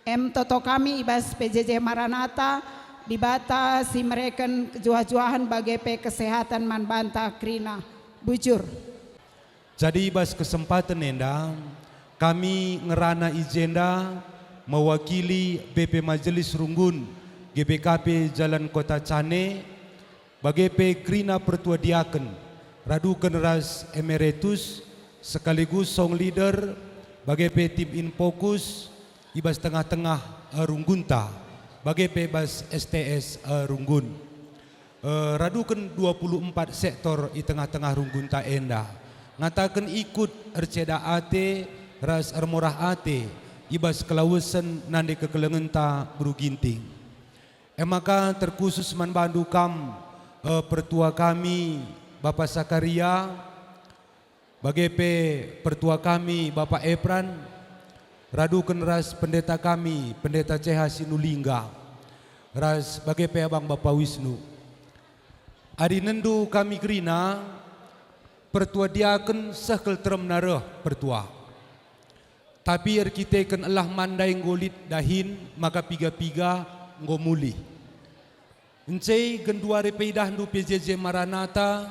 Em toto kami i bas P J J Maranatha, Dibata si mereken kejuah-juahen bage pe kesehatan man banta kerina. Bujur. Jadi i bas kesempaten enda, kami ngerana i jenda mewakili B P Majelis Runggun G B K P Jalan Kota Cane, bage pe kerina pertua diaken, raduken ras emeritus, sekaligus song leader, bage pe tim infokus i bas tengah-tengah, eh, runggunta, bage pe bas S T S, eh, runggun. Eh, raduken dua puluh empat sektor i tengah-tengah runggunta enda, ngataken ikut erceda ate ras ermorah ate i bas kelawesen nande kekelengenta beru Ginting. E maka terkhusus man bandu kam, eh, pertua kami, Bapa Sakaria, bage pe pertua kami, Bapa Epran, Raduken ras pendeta kami, Pendeta C H Sinulingga, ras bage pe Abang Bapa Wisnu. Adi nendu kami kerina, pertua diaken seh kal teremna reh pertua. Tapi erkiteken elah man ndai enggo lit dahin, maka piga-piga enggo mulih. Ence genduari pe idahndu P J J Maranatha,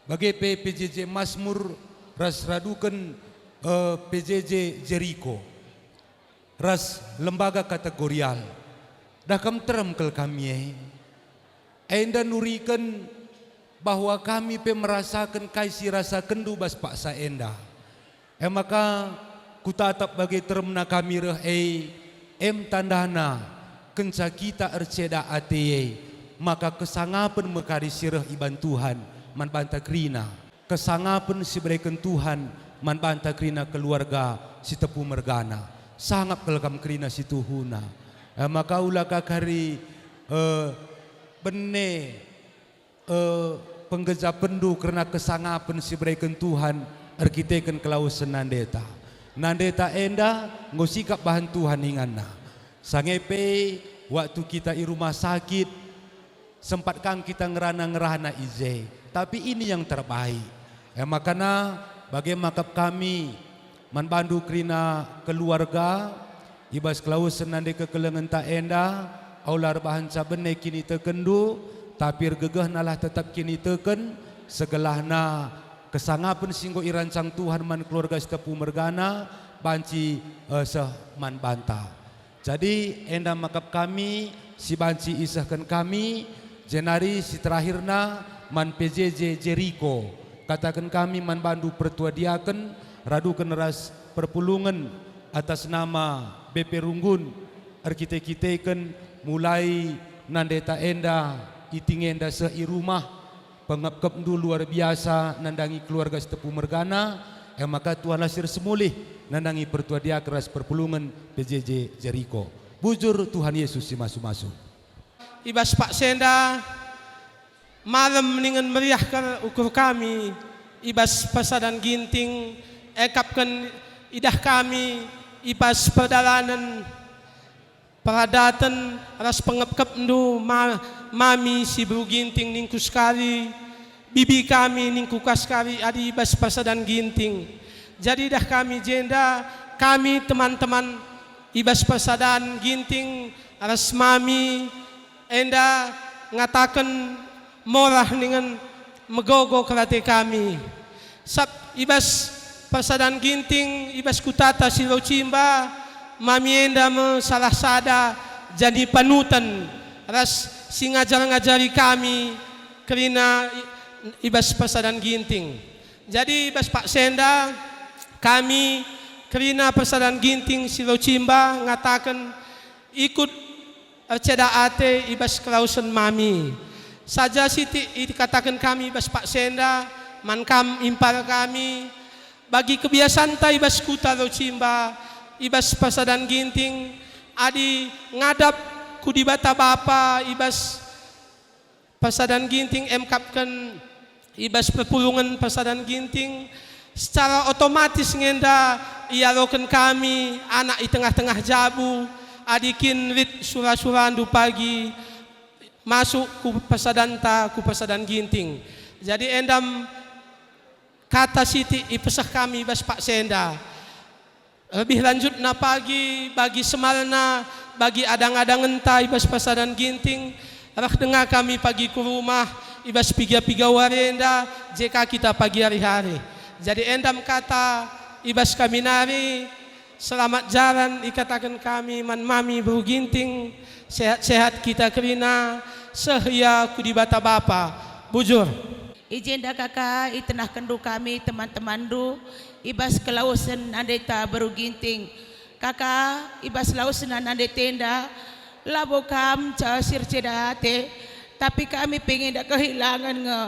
bage pe P J J Masmur ras raduken, eh, P J J Jeriko, ras lembaga kategorial. Dah kam terem kal kami e. Enda nuriken bahwa kami pe merasaken kai si rasakenndu bas paksa enda. E maka kutatap bage teremna kami reh e, em tandana kenca kita erceda ate e, maka kesangapen me kari si reh iban Tuhan man banta kerina. Kesangapen si ibereken Tuhan man banta kerina keluarga si tepu mergana. Sangap kal kam kerina si tuhuna. E maka ula ka kari, eh, bene, eh, penggejapenndu kerna kesangapen si ibereken Tuhan erkiteken kelawesen nandeta. Nandeta enda enggo sikap bahan Tuhan inganna. Sange pe waktu kita i rumah sakit, sempat kang kita ngerana-ngerana i je, tapi ini yang terbaik. E makana bage maka kami man bandu kerina keluarga, i bas kelawesen nande kekelengenta enda, aula erbahanca bene kinitekenndu, tapi ergegehnalah tetap kiniteken, segelahna kesangapen si enggo irancang Tuhan man keluarga si tepu mergana banci, eh, seh man banta. Jadi, enda maka kami si banci isehken kami, jenari si terakhirna man P J J Jeriko. Kataken kami man bandu pertua diaken, raduken ras perpulungen atas nama B P Runggun, erkite-kiteken mulai nandeta enda, itingenda seh i rumah, pengepkepndu luar biasa nandangi keluarga si tepu mergana, e maka Tuhanlah si ersemulih nandangi pertua diaken ras perpulungen P J J Jeriko. Bujur Tuhan Yesus si masu-masu. I bas paksa enda, malem ningen meriah kal ukur kami i bas persadan Ginting, ekapken idah kami i bas perdalanen peradaten ras pengepkepndu ma-, mami si beru Ginting ningku sekali, bibi kami ningku ka sekali adi i bas persadan Ginting. Jadi idah kami jenda, kami teman-teman i bas persadan Ginting ras mami enda ngataken morah ningen megogo kerate kami. Sab i bas persadan Ginting, i bas kutata si Rocimba, mami enda me salah sada jadi panuten ras si ngajar-ngajari kami kerina i, i bas persadan Ginting. Jadi i bas paksa enda kami kerina persadan Ginting si Rocimba ngataken ikut erceda ate i bas kelawesen mami. Saja sitik ikataken kami i bas paksa enda man kam impar kami, bagi kebiasanta i bas kuta Rocimba, i bas persadan Ginting, adi ngadap ku Dibata Bapa i bas persadan Ginting, emkapken i bas perpulungen persadan Ginting, secara otomatis ngenda ialoken kami anak i tengah-tengah jabu, adi kin lit sura-surandu pagi masuk ku persadanta, ku persadan Ginting. Jadi endam kata sitik ipeseh kami bas paksa enda. Lebih lanjutna pagi, bagi semalna, bagi adang-adangenta i bas persadan Ginting, reh denga kami pagi ku rumah, i bas piga-piga wari enda, je ka kita pagi hari-hari. Jadi endam kata i bas kami nari, selamat jalan ikataken kami man mami beru Ginting, sehat-sehat kita kerina, seh ia ku Dibata Bapa. Bujur. I jenda kaka itenahkenndu kami teman-temanndu i bas kelawesen nandeta beru Ginting. Kaka, i bas lawesna nandeta enda, labo kam ca si erceda ate, tapi kami pe ngenda kehilangen nge.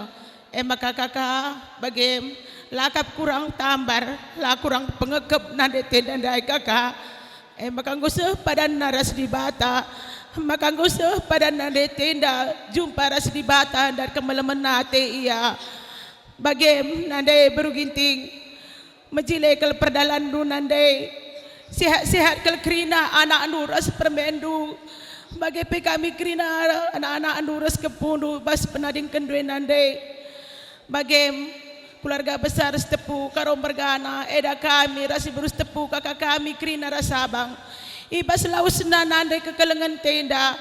E maka kaka, bagem, la kap kurang tambar, la kurang pengekep nandeta enda ndai kaka. E maka enggo seh padanna ras Dibata, maka enggo seh padanna nandeta enda jumpa ras Dibata ndat kemelemen ate ia. Bagem nande beru Ginting, mejile kal perdalanndu nande. Sehat-sehat kal kerina anakndu ras permenndu. Bage pe kami kerina anak-anakndu ras kepundu bas penadingkenndu e nande. Bagem keluarga besar Sitepu Karo mergana, eda kami ras iberu Sitepu kaka kami kerina ras abang. I bas lawesna nande kekelengen tenda,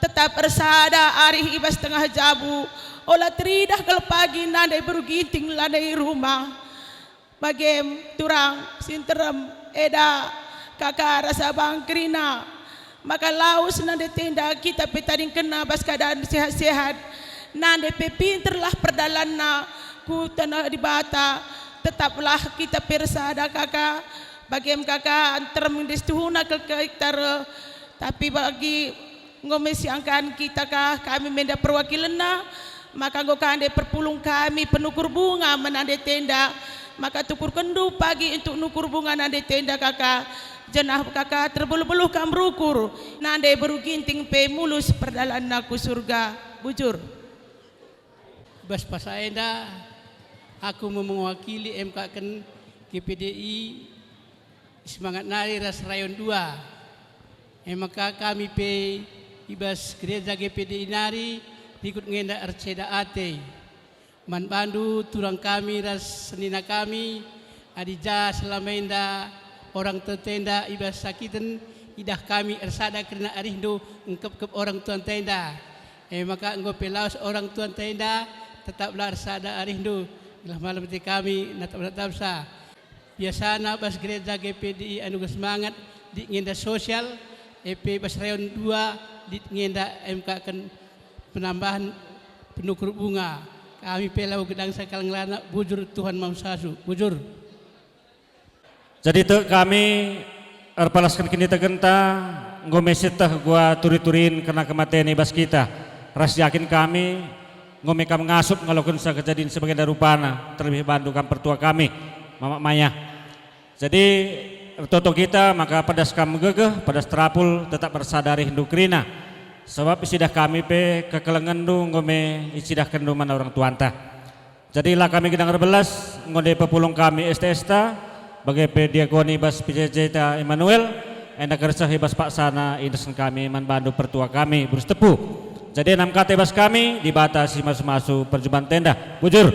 tetap ersada arih i bas tengah jabu, ola teridah kal pagi nande iberu Ginting lanai rumah. Bagem turang si nterem eda kaka ras abang kerina, maka lawes nande tenda kita pe tadingkenna bas keadaan sehat-sehat. Nande pe pinterlah perdalanna ku taneh Dibata, tetaplah kita pe ersada kaka, bagem kaka nterem nande situhuna kal kita reh. Tapi bagi enggo me siangkan kita kah, kami me enda perwakilenna, maka enggo ka nande perpulung kami penukur bunga man nande tenda, maka tukurkenndu pagi untuk nukur bunga nande tenda kaka, janah kaka terbeluh-beluh kam rukur, nande iberu Ginting pe mulus perdalanna ku surga. Bujur. Bas paksa enda, aku me mewakili M K K N G P D I Semangat nari ras rayon dua. E maka kami pe i bas gereja G P D I nari rikut nge enda erceda ate. Man bandu turang kami ras senina kami, adi ja selama enda orang tua enda i bas sakiten, idah kami ersada kerina arihndu ngkepkep orang tua enda. E maka enggo pe lawes orang tua enda, tetaplah ersada arihndu, gelah malem ate kami natap-natapsa. Biasana bas gereja G P D I Anugerah Semangat lit nge enda sosial, e pe bas rayon dua lit nge enda M K K N penambahan penukur bunga. Kami pe labo gedangsa kal ngelana, bujur Tuhan mam sasu, bujur. Jadi tek kami erpalasken kinitekenta, enggo me sieteh gua turi-turin kerna kematen i bas kita, ras yakin kami enggo me kam ngasup ngalokensa kejadin si bagenda rupana, terlebih bandu kam pertua kami, Mamak Maya. Jadi, ertoto kita maka pedas kam megegeh, pedas terapul, tetap ersada arihndu kerina. Sebab isidah kami pe kekelengenndu enggo me icidahkenndu man orang tuanta. Jadi, la kami gedang erbelas, enggo nde pepulung kami esta-esta, bage pe diakoni bas P J J ta Immanuel, enda kerseh i bas paksana iendesken kami man bandu pertua kami, Burus Tepu. Jadi, enam kata i bas kami, Dibata si masu-masu perjumpanta enda. Bujur.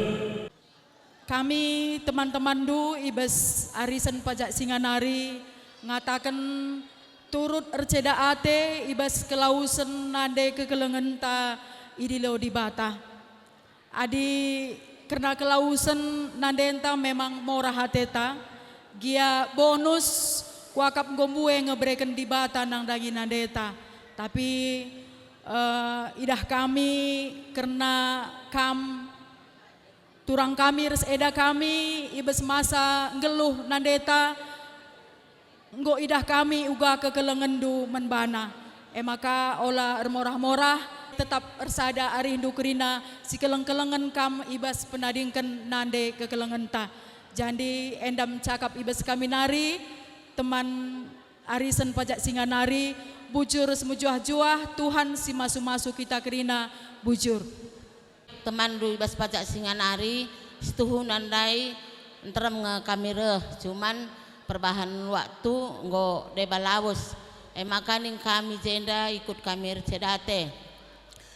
Kami teman-temanndu i bas Arisen Pajak Singa nari ngataken turut erceda ate i bas kelawesen nande kekelengenta idilo Dibata. Adi kerna kelawesen nandenta memang morah ateta, gia bonus kuakap enggo mbue nge bereken Dibata nandangi nandeta. Tapi, eh, idah kami kerna kam Turang kami ras eda kami i bas masa nggeluh nandeta, enggo idah kami uga kekelengenndu man bana. E maka ola ermorah-morah, tetap ersada arihndu kerina si keleng-kelengen kam i bas penadingken nande kekelengenta. Jadi enda me cakap i bas kami nari, teman Arisen Pajak Singa nari, bujur semejuah-juah, Tuhan si masu-masu kita kerina, bujur. Temanndu i bas Pajak Singa nari, situhuna ndai nterem nge kami reh, cuman perbahan waktu enggo deba lawes. E maka ning kami jenda ikut kami erceda ate.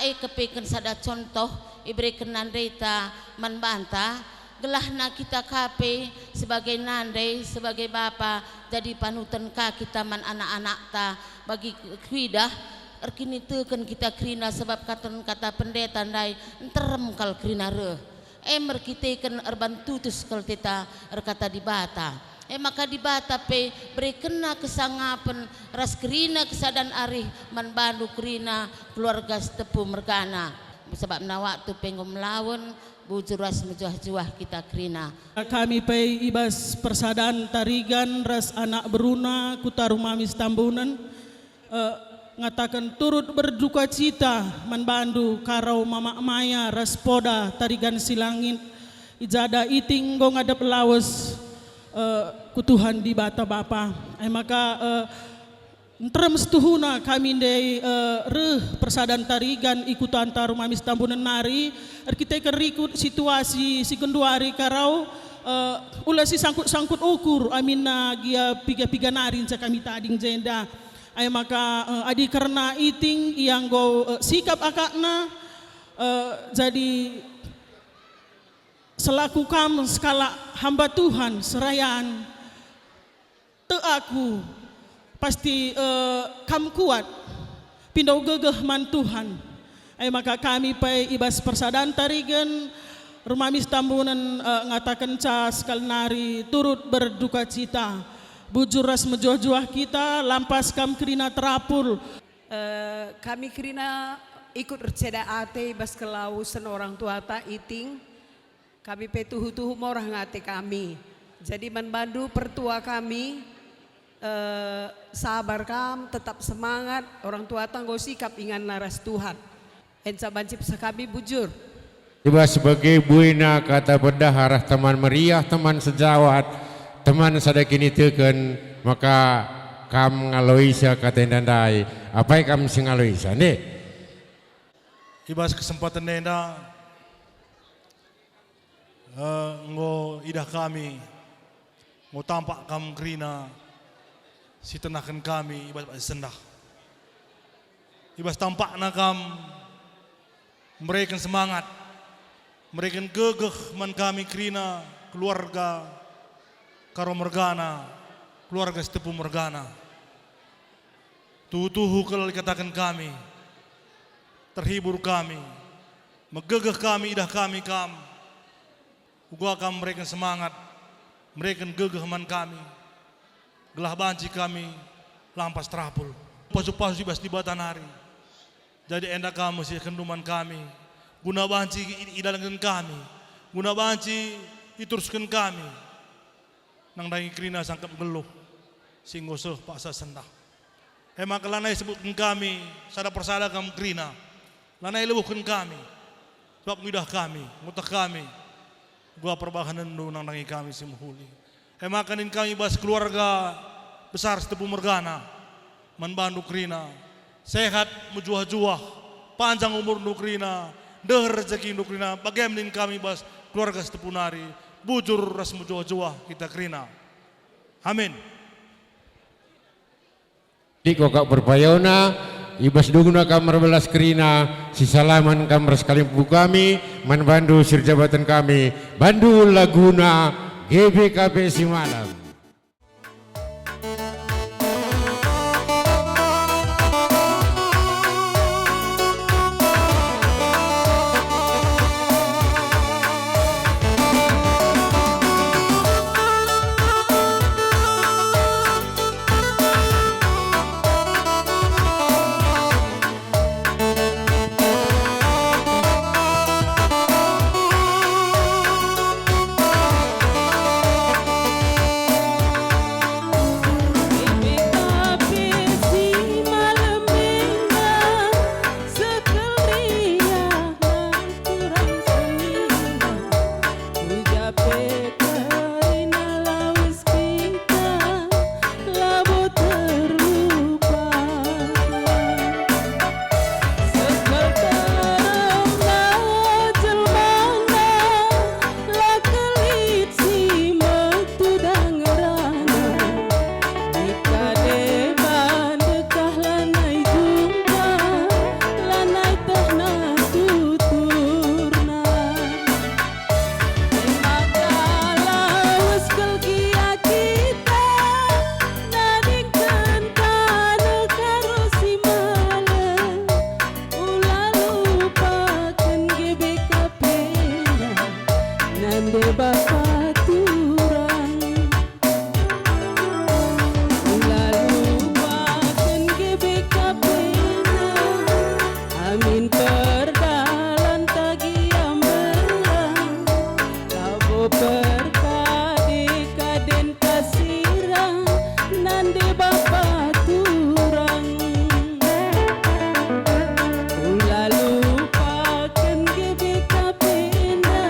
E kepeken sada contoh ibereken nandeta man banta, gelahna kita ka pe sebagai nande, sebagai bapa, jadi panuten ka kita man anak-anakta. Bagi kuidah, erkiniteken kita kerina, sebab katen kata pendeta ndai nterem kal kerina reh. E merkiteken erban tutus kal kita erkata Dibata. E maka Dibata pe berekenna kesangapen ras kerina kesadan arih man bandu kerina keluarga Sitepu mergana. Sebab na waktu pe enggo melawen, bujur ras mejuah-juah kita kerina. Kami pe i bas persadan Tarigan ras anak beruna Kuta Rumami Sitambunen, eh, ngataken turut berduka cita man bandu Karo Mamak Maya ras Poda Tarigan Silangit, i jada Iting enggo ngadep lawes, eh, ku Tuhan Dibata Bapa. E maka, eh, nterem situhuna kami ndai, eh, reh persadan Tarigan i Kutanta Rumami Sitambunen nari, erkiteken rikut situasi si genduari Karo, Eh, ula sisangkut-sangkut ukur aminna gia piga-piga nari nca kami tading jenda. Ai maka, eh, adi kerna iting ia enggo, eh, sikap akapna, eh, jadi selaku kam sekalak hamba Tuhan serayan, tek aku, pasti, eh, kam kuat, pindo gegeh man Tuhan. E maka kami pe i bas persadanta Rigen, Rumamis Tambunen, eh, ngatakenca sekali nari turut berdukacita. Bujur ras mejuah-juah kita, lampas kam kerina terapul. Eh, kami kerina ikut erceda ate i bas kelawesen orang tuata iting. Kami pe tuhu-tuhu morah nge ate kami. Jadi man bandu pertua kami, eh, sabar kam, tetap semangat, orang tuata enggo sikap inganna ras Tuhan. Enca banci peseh kami bujur. I bas bage buena kata pedah arah teman meriah, teman sejawat, teman sada kiniteken, maka kam ngaloisa kata enda ndai. Apai kam si ngaloisa, ndai? I bas kesempaten enda, Eh, enggo idah kami, enggo tampak kam kerina si tenahken kami i bas, bas sendah. I bas tampakna kam mereken semangat, mereken gegeh man kami kerina keluarga Karo mergana, keluarga Sitepu mergana. Tuhu-tuhu kal ikataken kami, terhibur kami, megegeh kami idah kami kam. Uga kam mereken semangat, mereken gegeh man kami, gelah banci kami lampas terapul. Pasu-pasu i bas Dibata nari. Jadi enda kam mesihken man kami, guna banci i-, idalanken kami, guna banci iterusken kami. Nandangi kerina sangkep nggeluh, si enggo seh paksa sendah. E maka lanai sebutken kami sada persada kam kerina, lanai lebuhken kami, sebab ngidah kami, nguteh kami, gua perbahanenndu nandangi kami si mehuli. E maka nin kami bas keluarga besar Sitepu mergana, man bandu kerina, sehat, mejuah-juah, panjang umurndu kerina, ndeher rejekindu kerina, bagem nin kami bas keluarga Sitepu nari, bujur ras mejuah-juah kita kerina. Amin. Liko kak perpayona, i bas dungna kam erbelas kerina, sisalaman kam ras kalimbubu kami, man bandu si erjabaten kami, bandu laguna G B K P Simalem. Labo terlupaken. Sekel teremna jelmana, la kelit si metudang ngerana. Lit ka deba ndekah lanai jumpa, lanai tehna tuturna. Maka lawes kal gia kita nadingken taneh Karo Simalem. Ula lupaken G B K P-na, nande bapa turang. Ula lupaken G B K P-na, amin perdalan tagi ambelang, labo perkade-kaden tasirang, nande bapa turang. Ula lupaken G B K P-na,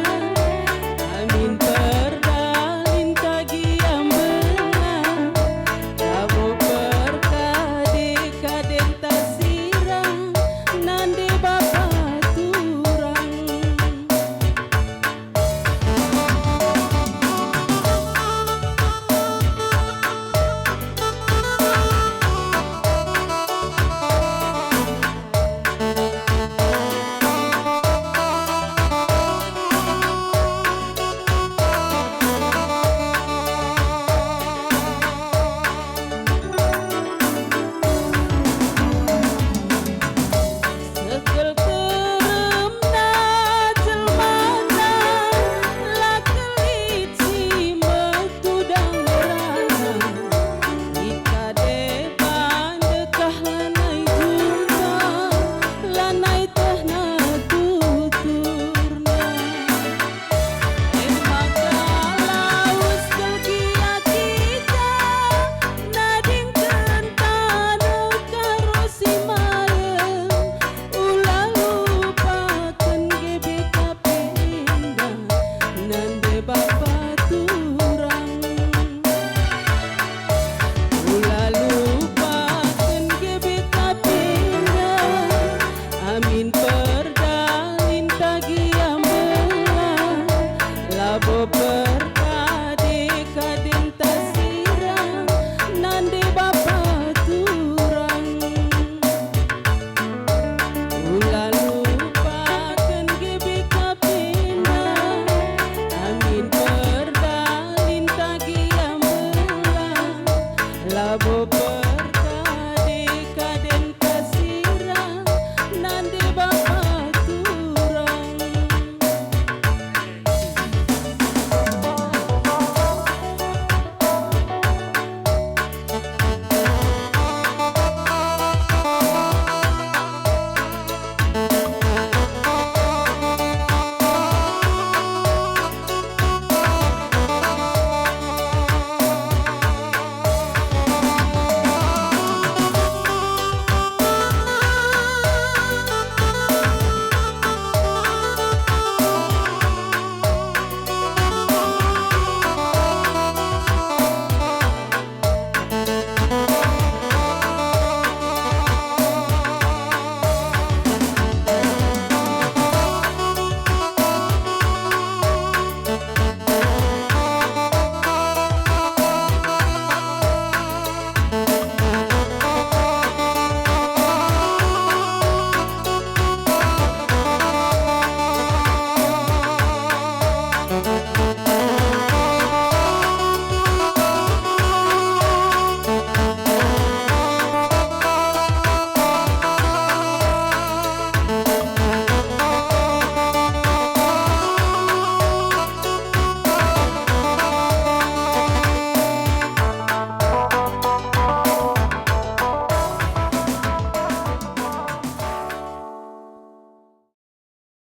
amin perdalin tagi ambelang, labo perkade-kaden tasirang, nande bapa turang.